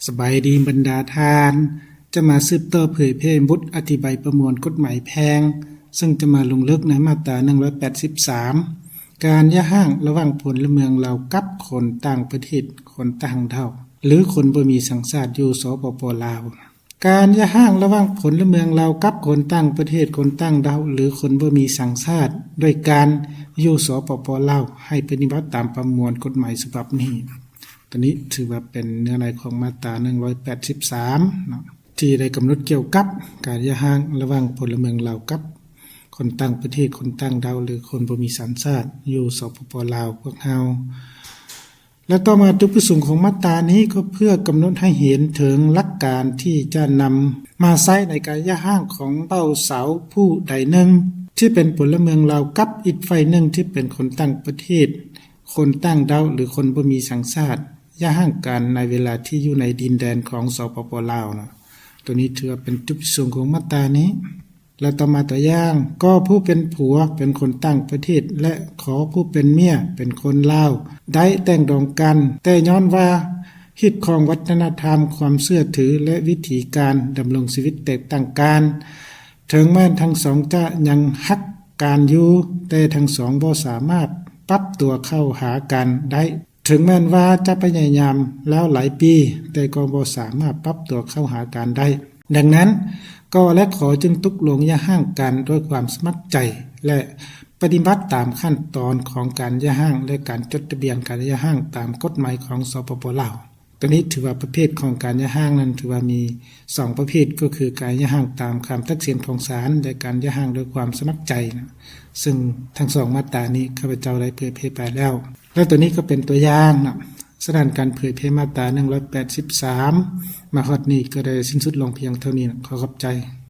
ສະບາຍດີບັນດາທ່ານ, ຈະມາສືບຕໍ່ເຜີຍແຜ່ບົດອະທິບາຍປະມວນກົດໝາຍແພ່ງ, ເຊິ່ງຈະມາລົງເລິກໃນມາດຕາໜຶ່ງຮ້ອຍແປດສິບສາມ ການຢ່າຮ້າງລະຫວ່າງພົນລະເມືອງລາວກັບຄົນຕ່າງປະເທດ, ຄົນຕ່າງດ້າວ ຫຼື ຄົນບໍ່ມີສັນຊາດຢູ່ ສປປ ລາວ. ການຢ່າຮ້າງລະຫວ່າງພົນລະເມືອງລາວກັບຄົນຕ່າງປະເທດ, ຄົນຕ່າງດ້າວ ຫຼື ຄົນບໍ່ມີສັນຊາດ ດ້ວຍການຢູ່ ສປປ ລາວ ໃຫ້ປະຕິບັດຕາມປະມວນກົດໝາຍສະບັບນີ້. ຕົວນີ້ຖືວ່າເປັນເນື້ອໃນຂອງມາດຕາໜຶ່ງຮ້ອຍແປດສິບສາມເນາະ ທີ່ໄດ້ກຳນົດກ່ຽວກັບການຢ່າຮ້າງລະຫວ່າງພົນລະເມືອງລາວກັບຄົນຕ່າງປະເທດ, ຄົນຕ່າງດ້າວ ຫຼື ຄົນບໍ່ມີສັນຊາດ ຢູ່ ສປປ ລາວ ພວກເຮົາ. ແລະ ຕໍ່ມາ ຈຸດປະສົງຂອງມາດຕານີ້ກໍເພື່ອກຳນົດໃຫ້ເຫັນເຖິງຫຼັກການທີ່ຈະນຳມາໃຊ້ໃນການຢ່າຮ້າງຂອງບ່າວສາວຜູ້ໃດໜຶ່ງ ທີ່ເປັນພົນລະເມືອງລາວກັບອີກຝ່າຍໜຶ່ງທີ່ເປັນຄົນຕ່າງປະເທດ, ຄົນຕ່າງດ້າວ ຫຼື ຄົນບໍ່ມີສັນຊາດ ຢ່າຮ້າງກັນໃນເວລາທີ່ຢູ່ໃນດິນແດນຂອງ ສປປ ລາວນະ. ຕົວນີ້ຖືວ່າເປັນຈຸດປະສົງຂອງມາດຕານີ້. ແລະ ຕໍ່ມາຕົວຢ່າງ, ກໍຜູ້ເປັນຜົວເປັນຄົນຕ່າງປະເທດ ແລະ ຂໍຜູ້ເປັນເມຍເປັນຄົນລາວ ໄດ້ແຕ່ງດອງກັນ, ແຕ່ຍ້ອນວ່າຮີດຄອງວັດທະນະທຳ, ຄວາມເຊື່ອຖື ແລະ ວິທີການດຳລົງຊີວິດແຕກຕ່າງກັນ, ເຖິງແມ່ນທັງສອງຈະຍັງຮັກກັນຢູ່, ແຕ່ທັງສອງບໍ່ສາມາດປັບຕົວເຂົ້າຫາກັນໄດ້. ເຖິງແມ່ນວ່າຈະພະຍາຍາມແລ້ວຫຼາຍປີ, ແຕ່ກໍບໍ່ສາມາດປັບຕົວເຂົ້າຫາກັນໄດ້. ດັ່ງນັ້ນ, ກໍ ແລະ ຂໍຈຶ່ງຕົກລົງຢ່າຮ້າງກັນດ້ວຍຄວາມສະໝັກໃຈ ແລະ ປະຕິບັດຕາມຂັ້ນຕອນຂອງການຢ່າຮ້າງ ແລະ ການຈົດທະບຽນການຢ່າຮ້າງຕາມກົດໝາຍຂອງ ສປປ ລາວ. ຕົວນີ້ຖືວ່າປະເພດຂອງການຢ່າຮ້າງນັ້ນຖືວ່າມີສອງປະເພດ, ກໍຄືການຢ່າຮ້າງຕາມຄຳຕັດສິນຂອງສານ ແລະ ການຢ່າຮ້າງດ້ວຍຄວາມສະໝັກໃຈນະ. ເຊິ່ງທັງສອງມາດຕານີ້ຂ້າພະເຈົ້າໄດ້ເຜີຍແຜ່ໄປແລ້ວ. ແລະ ຕົວນີ້ກໍເປັນຕົວຢ່າງນະ. ສະນັ້ນ ການເຜີຍແຜ່ມາດຕາໜຶ່ງຮ້ອຍແປດສິບສາມ ມາຮອດນີ້ກໍໄດ້ສິ້ນສຸດລົງພຽງເທົ່ານີ້ນະ. ຂໍຂອບໃຈ.